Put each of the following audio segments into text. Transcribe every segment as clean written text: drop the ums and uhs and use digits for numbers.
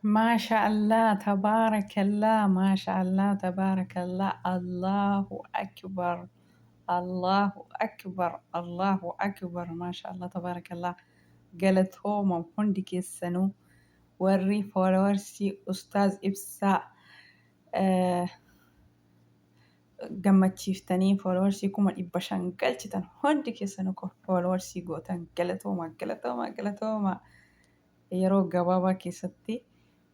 Maasha Allah, tabaarakallah, maasha Allah, tabaarakallah, Allahu akbar, Allahu akbar, Allahu akbar, maasha Allah, tabaarakallah. Galatooma hundi keessanuu warri foolowarsii Ustaaz Ibsaa gammachiiftanii foolowarsii 500,000 galchitan, hundi keessanuu foolowarsii gootan, galatooma, galatooma, galatooma. Yeroo gabaabaa keessatti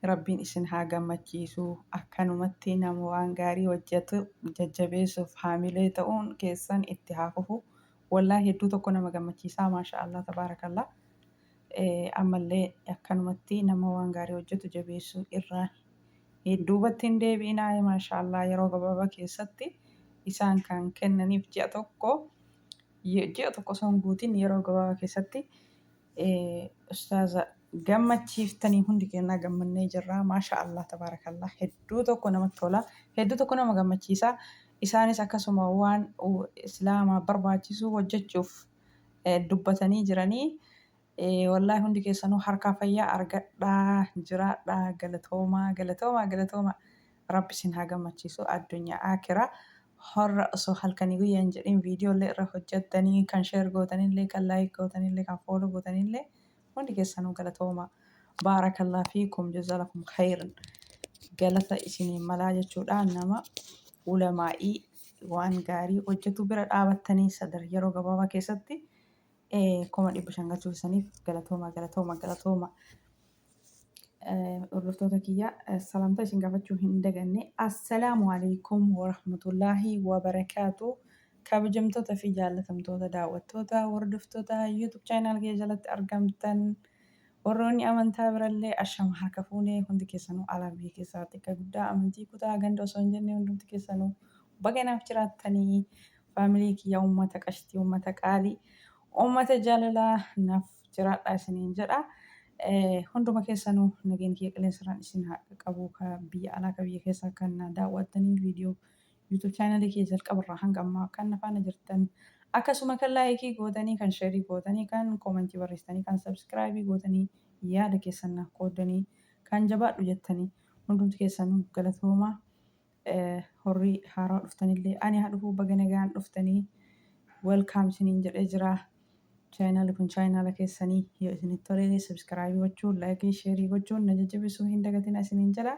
Rabbiin isin haa gammachiisu. Akkanumatti nama waan gaarii hojjetu jajjabeessuuf haamilee ta'uun keessan itti haa fufu. Wallaahi hedduu tokko nama gammachiisaa, maasha Allah, tabaarakallah. Ammallee akkanumatti nama waan gaarii hojjetu jabeessuu irraa duubatti hin deebi'inaa. Maasha Allah, yeroo gabaabaa keessatti isaan kan kennaniif ji'a tokko, ji'a tokko osoo hin guutin yeroo gabaabaa keessatti ustaaza gammachiiftanii hundi keenyaa gammannee jirra. Maasha Allah, tabaarakallah, hedduu tokko namatti tola. Hedduu tokko nama gammachiisa. Isaanis akkasuma waan islaamaa barbaachisu hojjechuuf dubbatanii jiranii. Wallaahi hundi keessanuu harkaa fayyaa argadhaa, jiraadhaa, galatoomaa, galatoomaa, galatoomaa. Rabbi isin haa gammachiisu addunyaa aakiraa. Horra osoo halkanii guyyaa hin jedhin viidiyoolee irra hojjettanii, kan share gootanillee, kan like gootanillee, kan follow gootanillee, hundi keessanuu galatooma. Baarakallah fiikum, jazalakum khayran. Galata isinii malaa jechuudha. Nama ulamaa'ii waan gaarii hojjetu bira dhaabattanii sadar yeroo gabaabaa keessatti 500,000 galchuu keessaniif galatooma, galatooma, galatooma. Hordoftoota kiyya, salaamtaa isin gaafachuu hin daganne. Assalaamu alaikum warahmatullaahi wabarakaatu. Kabajamtoota fi jaallatamtoota daawwattoota, hordoftoota YouTube channel kiyya jalatti argamtan, warroonni amantaa birallee, ashama harka fuunee hundi keessanuu, alaa biyya keessaa, xiqqa guddaa, amantii, kutaa, ganda osoo hin jenne, hundumti keessanuu baga naaf jiraattanii. Faamilii kiyya, uummata qashtii, uummata qaalii, uummata jaalalaa, naaf jiraadhaa isiniin jedha. Hunduma keessanuu nageenyi kiyya qilleensarraan isin haa qaqqabu. Ka biyya alaa, ka biyya keessaa, kan na daawwattanii viidiyoo YouTube chaanalii kiyya jalqabarraa hanga ammaa kan na faana jirtan, akkasuma kan like gootanii, kan share gootanii, kan comment barreessitanii, kan subscribe gootanii, yaada keessan naaf qooddanii, kan jabaadhu jettanii, hundumti keessanuu galatoomaa. Horrii haaraa dhuftanillee ani haa dhufuu, baga nagaan dhuftanii, welcome isiniin jedhee jira. Chaayinaali kun chaayinaala keessanii, yoo isinitti tole subscribe gochuun, like, share gochuun na jajjabeessuu hin dagatina isiniin jedha.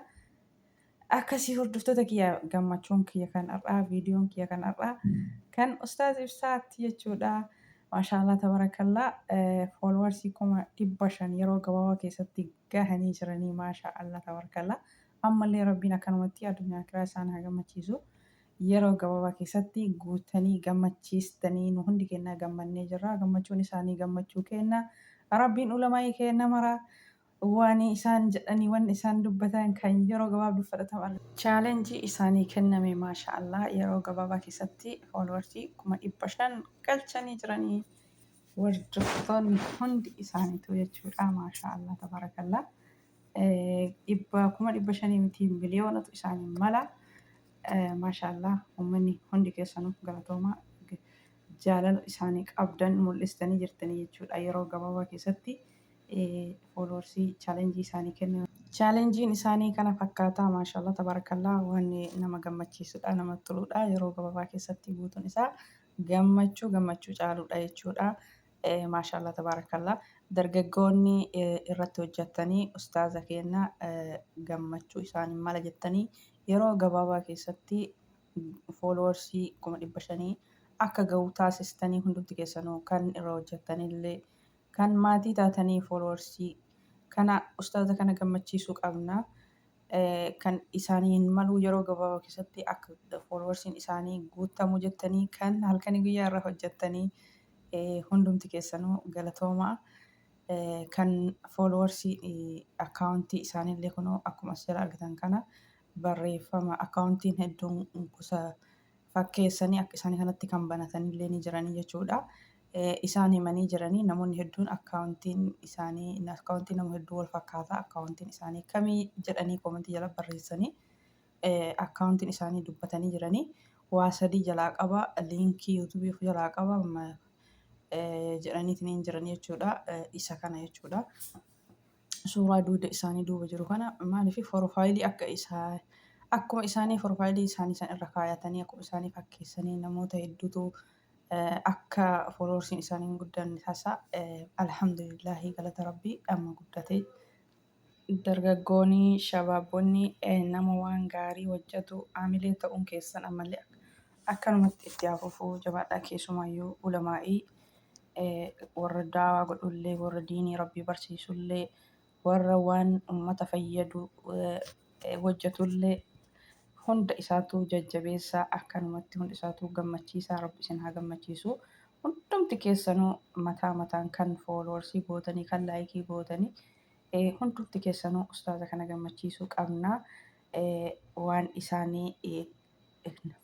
Akkasii hordoftoota kiyya, gammachuun kiyya kan har'aa, viidiyoon kiyya kan har'aa kan Ustaaz Ibsaatti jechuudha. Maashaallah, tabarakallaa, foolowarsii 500,000 yeroo gabaabaa keessatti gahanii jiranii, maasha Allah, tabarakallaa. Ammallee Rabbiin akkanumatti addunyaa akiraa isaan haa gammachiisu. Yeroo gabaabaa keessatti guutanii gammachiistanii nu hundi kennaa gammannee jirra. Gammachuun isaanii gammachuu kenna. Rabbiin ulamaa'ii kenna mara waan isaan jedhanii, waan isaan dubbatan kan yeroo gabaabduu fudhatama. Challenge isaanii kenname, maasha Allah, yeroo gabaabaa keessatti foolowarsii 500,000 galchanii jiranii hordoftoonni hundi isaaniitu jechuudha. Maasha Allah, tabaarakallaa. Dhibba 500,000 miti, miliyoonatu isaanii mala. Maasha Allah, uummanni hundi keessanuu galatoomaa, jaalala isaanii qabdan mul'istanii jirtanii jechuudha yeroo gabaabaa keessatti foolowarsii challenge isaanii kennu. Chaalenjiin isaanii kana fakkaata. Maashaallah, tabaarakallaa, waan nama gammachiisudha, namatti toludha. Yeroo gabaabaa keessatti guutuun isaa gammachuu gammachuu caaludha jechuudha. Maashaallah, tabaarakallaa, dargaggoonni irratti hojjettanii ustaaza keenya gammachuu isaanii mala jettanii yeroo gabaabaa keessatti foolowarsii 500,000 akka ga'u taasistanii, hundumti keessanuu kan irra hojjettanillee, kan maatii taatanii foolowarsii kana ustaaza kana gammachiisuu qabna. Kan isaanii hin malu yeroo gabaabaa keessatti akka foolowarsiin isaanii guutamu jettanii kan halkanii guyyaa irra hojjettanii, hundumti keessanuu galatoomaa. Kan foolowarsii akkaawuntii isaaniillee kunoo akkuma as jala argitan kana barreeffama akkaawuntiin hedduun gosa fakkeessanii akka isaanii kanatti kan banatanillee ni jiranii jechuudha. Isaan himanii jiranii, namoonni hedduun akkaawuntiin isaanii akkaawuntii nama hedduu wal fakkaata, akkaawuntiin isaanii kamii jedhanii comment jala barreessanii, akkaawuntiin isaanii dubbatanii jiranii waa sadii jalaa qaba, link YouTube of jalaa qaba jedhaniitiin hin jiran jechuudha. Isa kana jechuudha. Suuraa dugda isaanii duuba jiru kana maaliif profaayilii akka isaa akkuma isaanii profaayilii isaanii san irra kaayatanii akkuma isaanii fakkeessanii namoota hedduutu akka followersiin isaanii hin guddanne taasisa. Alhamdulillaahi, galata Rabbii, amma guddate. Dargaggoonni, shabaabonni nama waan gaarii hojjetu haamilee ta'uun keessan ammallee akkanumatti itti haa fufuu. Jabaadhaa. Keessumaayyuu ulamaa'ii, warra daawaa godhullee, warra diinii Rabbii barsiisullee, warra waan ummata fayyadu hojjetullee hunda isaatu jajjabeessaa, akkanumatti hunda isaatu gammachiisaa. Rabbi isin haa gammachiisu. Hundumti keessanuu mataa mataan kan followersii gootanii, kan likeii gootanii, hundumti keessanuu ustaaza kana gammachiisuu qabna. Waan isaanii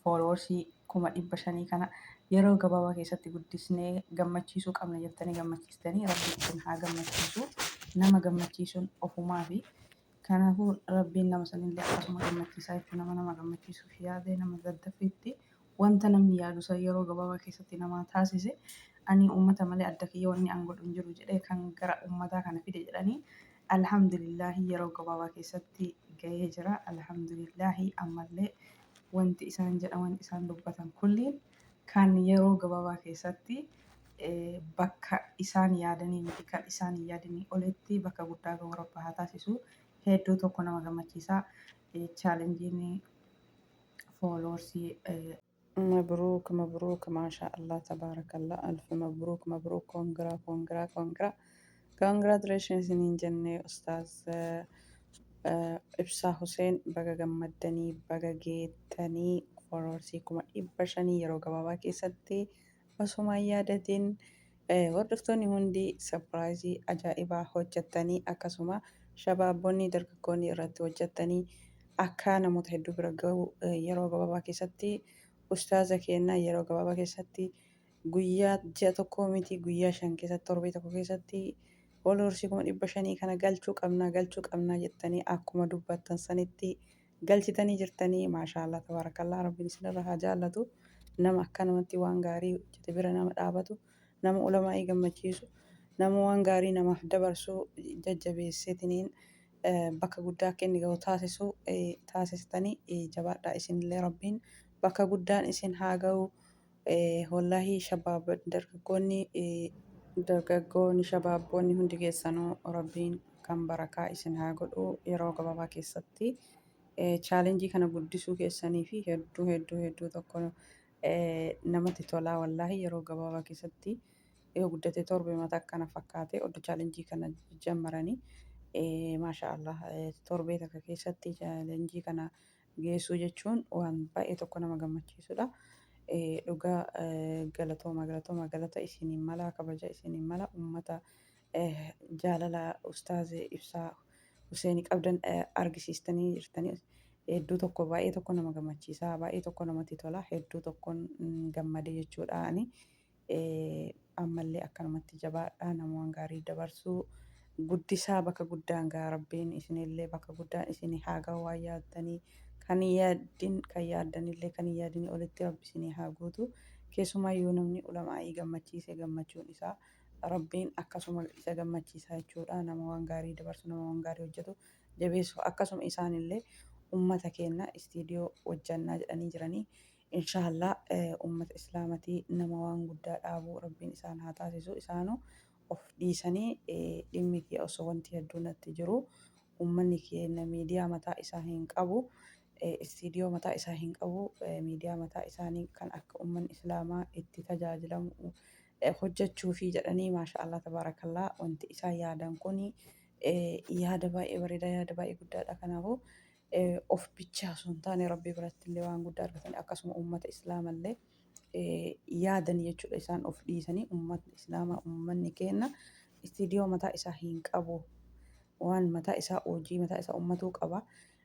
followersii 500,000 kana yeroo gabaabaa keessatti guddisnee gammachiisuu qabna jettanii gammachiistanii, Rabbi isin haa gammachiisu. Nama gammachiisuun ofumaa fi kanaafuu Rabbiin nama sanillee akkasuma gammachiisaa jechuudha. Nama nama gammachiisuuf yaade, nama daddaffiitti wanta namni yaadu san yeroo gabaabaa keessatti namaa taasise, ani uummata malee adda kiyya wanni an godhu hin jiru jedhee kan gara uummataa kana fide jedhanii, alhamdulillaahi, yeroo gabaabaa keessatti gahee jira. Alhamdulillaahi, ammallee wanti isaan jedhaman, isaan dubbatan kulliin kan yeroo gabaabaa keessatti bakka isaan yaadanii miti, kan isaan hin yaadanii olitti bakka guddaa gahu Rabbi haa taasisu. Hedduu tokko nama gammachiisa. Challengeiin followersii. مبروك مبروك، ما شاء الله تبارك الله، ألف مبروك مبروك، congra congra congra congratulations isiniin jenne. Ustaaz Ibsaa Huseen, baga gammaddanii, baga geettanii. Followersii 500,000 yeroo gabaabaa keessatti osuma hin yaadatin hordoftoonni hundi surpriseii ajaa'ibaa hojjettanii, akkasuma shabaabonni, dargaggoonni irratti hojjettanii akka namoota hedduu bira gahu yeroo gabaabaa keessatti ustaaza keenya yeroo gabaabaa keessatti guyyaa ji'a tokko miti, guyyaa 5 keessatti, torbee tokko keessatti followersii 500,000 kana galchuu qabnaa, galchuu qabnaa jettanii akkuma dubbattan sanitti galchitanii jirtanii. Maashaallah, tabaarakallaa, Rabbiin isinirra haa jaallatu. Nama akkanumatti waan gaarii hojjete bira nama dhaabatu, nama ulamaa'ii gammachiisu, nama waan gaarii namaaf dabarsu jajjabeesseetiniin bakka guddaa akka inni gahu taasisu taasistanii, jabaadhaa. Isinillee Rabbiin bakka guddaan isin haa gahu. Wallaahi shabaab, dargaggoonni, dargaggoonni, shabaabboonni hundi keessanuu Rabbiin kan barakaa isin haa godhu. Yeroo gabaabaa keessatti challengeii kana guddisuu keessanii fi hedduu hedduu hedduu tokko namatti tolaa. Wallaahi yeroo gabaabaa keessatti yoo guddate torbe mata akkana fakkaate oduu challengeii kana jammaranii, maasha Allah, torbee takka keessatti challengeii kana geessuu jechuun waan baay'ee tokko nama gammachiisudha. Dhugaa galatooma, galatooma, galata isiniin mala, kabaja isiniin mala. Ummata jaalala ustaazee Ibsaa Huseenii qabdan argisiistanii jirtanii, hedduu tokko baay'ee tokko nama gammachiisa, baay'ee tokko namatti tola, hedduu tokkoon gammade jechuudha ani. Ammallee akkanumatti jabaadhaa, nama waan gaarii dabarsuu guddisaa, bakka guddaan gaa. Rabbiin isinillee bakka guddaan isin haa ga'u. Waan yaaddanii kan yaaddin, kan yaaddanillee kan hin yaadinii olitti Rabbi isinii haa guutu. Keessumaayyuu namni ulamaa'ii gammachiise gammachuun isaa Rabbiin akkasuma isa gammachiisa jechuudha. Nama waan gaarii dabarsu, nama waan gaarii hojjetu jabeessu. Akkasuma isaanillee ummata keenya istiidiyoo hojjannaa jedhanii jiranii. Inshaallah ummata islaamatii nama waan guddaa dhaabuu Rabbiin isaan haa taasisu. Isaanuu of dhiisanii dhimmi kiyya osoo wanti hedduu natti jiru, ummanni keenya miidiyaa mataa isaa hin qabu, istiidiyoo mataa isaa hin qabu, miidiyaa mataa isaanii kan akka ummanni islaamaa itti tajaajilamu hojjechuufi jedhanii, maasha Allah tabaarakallaa, wanti isaan yaadan kuni yaada baay'ee bareedaa, yaada baay'ee guddaadha. Kanaafuu of bichaa osoo hin taane Rabbii biratti illee waan guddaa argatanii, akkasuma ummata islaamallee yaadan jechuudha. Isaan of dhiisanii ummata islaamaa, ummanni keenya istiidiyoo mataa isaa hin qabu, waan mataa isaa, hojii mataa isaa ummatuu qaba.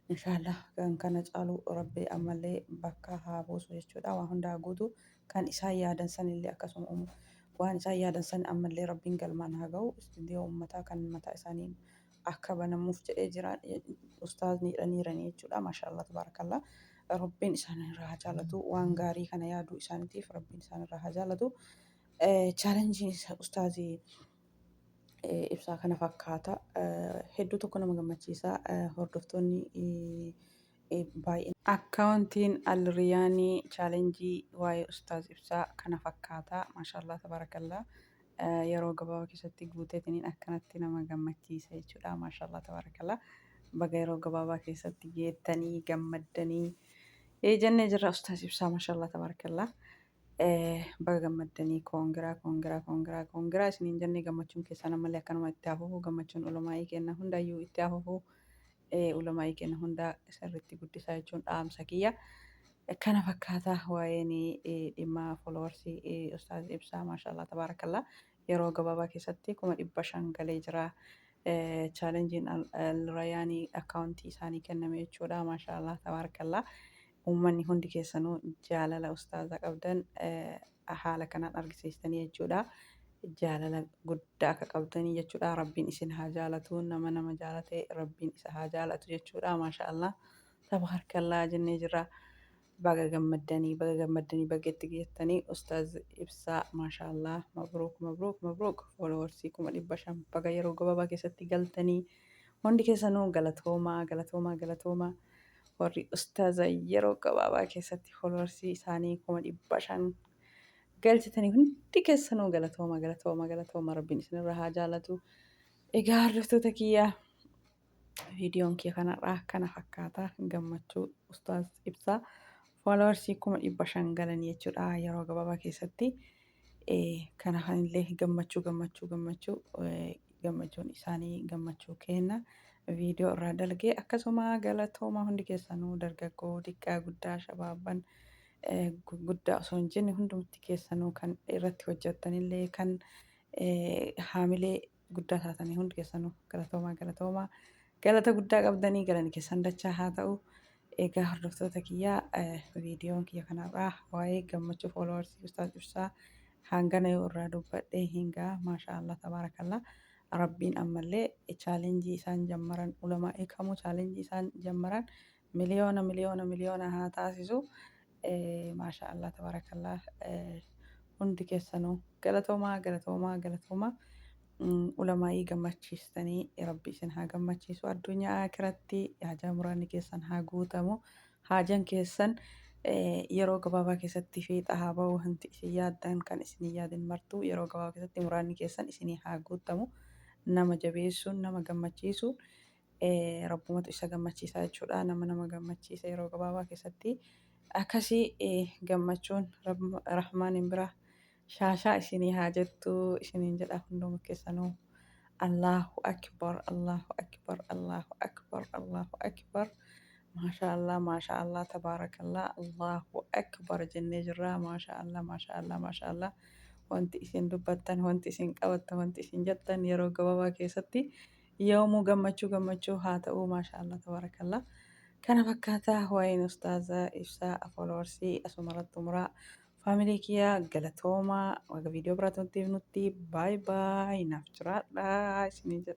Inshaallah kan kana caalu Rabbi ammallee bakka haa buusu jechuudha. Waan hundaa guutu kan isaan yaadan sanillee, akkasuma waan isaan yaadan san ammallee Rabbiin galmaan haa ga'u. Istiidiyoo ummataa kan mataa isaanii akka banamuuf jedhee jira ustaazni jedhaniirani jechuudha. Maashaallah tabaarakallaa, Rabbiin isaan irraa haa jaalatu. Waan gaarii kana yaaduu isaaniitiif Rabbiin isaan irraa haa jaalatu. Challengeiin ustaazii Ibsaa kana fakkaata. Hedduu tokko nama gammachiisa. Hordoftoonni baay'een. Akkaawuntiin Alriyaanii challenge waa'ee Ustaaz Ibsaa kana fakkaata. Maashaallah tabaarakallaa. Yeroo gabaabaa keessatti guuteetiniin akkanatti nama gammachiisa jechuudha. Maashaallah tabaarakallaa. Baga yeroo gabaabaa keessatti geettanii gammaddanii jennee jirra Ustaaz Ibsaa, maashaallah tabaarakallaa. Baga gammaddanii, congra, congra, congra, congra isiniin jennee. Gammachuun keessan ammallee akkanuma itti hafuuf, gammachuun ulamaa'ii kenna hundayyuu itti hafuuf, ulamaa'ii kenna hunda sirriitti guddisaa jechuun dhaamsa kiyya. Kana fakkaata waa'een dhimma followers Ustaaz Ibsaa. Maashaallah tabaarakallaa, yeroo gabaabaa keessatti 500,000 galee jira. Challengeiin Alrayaanii akkaawuntii isaanii kenname jechuudha. Maashaallah tabaarakallaa. Uummanni hundi keessanuu jaalala ustaazaa qabdan haala kanaan argisiistanii jechuudha. Jaalala guddaa akka qabdanii jechuudha. Rabbiin isin haa jaalatu. Nama nama jaalate Rabbiin isa haa jaalatu jechuudha. Maashaallah tabaarakallaa jennee jirra. Baga gammaddanii, baga gammaddanii, baga itti geettanii Ustaaz Ibsaa. Maashaallah, mabruuk, mabruuk, mabruuk. Followers 500,000 baga yeroo gabaabaa keessatti galtanii. Hundi keessanuu galatoomaa, galatoomaa, galatoomaa. Warri ustaaza yeroo gabaabaa keessatti followers isaanii 500,000 galchitanii hundi keessanuu galatooma, galatooma, galatooma. Rabbiin isinirra haa jaalatu. Egaa hordoftoota kiyyaa, viidiyoon kiyya kanarraa kana fakkaata. Gammachuu Ustaaz Ibsaa followers 500,000 galanii jechuudha yeroo gabaabaa keessatti. Kanaafillee gammachuu, gammachuu, gammachuu, gammachuun isaanii gammachuu kenna. Viidiyoo irraa dalgee akkasuma galatooma hundi keessanuu, dargaggoo xiqqaa guddaa, shabaabban guddaa osoo hin jenne, hundumti keessanuu kan irratti hojjettanillee, kan haamilee guddaa taatanii, hundi keessanuu galatoomaa, galatoomaa, galata guddaa qabdanii, galanni keessan dachaa haa ta'u. Egaa hordoftoota kiyyaa, viidiyoon kiyya kanarraa waa'ee gammachuu followers Ustaaz Ibsaa hangana yoo irraa dubbadhee hin ga'a. Maashaa Allah tabaarakallaa. Rabbiin ammallee challenge isaan jammaran, ulamaa kamuu challenge isaan jammaran miliyoona, miliyoona, miliyoona haa taasisu. Maashaa Allah tabaarakallaa. Hundi keessanuu galatoomaa, galatoomaa, galatoomaa. Ulamaa'ii gammachiistanii Rabbi isin haa gammachiisu. Addunyaa akiratti haajaa muraanni keessan haa guutamu. Haajan keessan yeroo gabaabaa keessatti fiixa haa ba'u. Wanti isin yaaddan, kan isin hin yaadin martuu yeroo gabaabaa keessatti muraanni keessan isinii haa guutamu. Nama jabeessuun, nama gammachiisuun Rabbumatu isa gammachiisa jechuudha. Nama nama gammachiisa yeroo gabaabaa keessatti akkasii gammachuun Rahmaaniin bira shaashaa isinii haa jettu isiniin jedha hunduma keessanuu. Allahu akbar, Allahu akbar, Allahu akbar, Allahu akbar. Maasha Allah, maasha Allah, tabaarakallah, Allahu akbar jennee jirra. Maasha Allah, maasha Allah, maasha Allah. Wanti isin dubbattan, wanti isin qabattan, wanti isin jettan yeroo gabaabaa keessatti yoomuu gammachuu gammachuu haa ta'u. Maasha Allah tabaarakallah. Kana fakkaataa waa'een Ustaaza Ibsaa followers asumarratti xumuraa. Family kiyya, galatoomaa. Waga viidiyoo biraatti nutti, bye bye, naaf jiraadha isiniin jedha.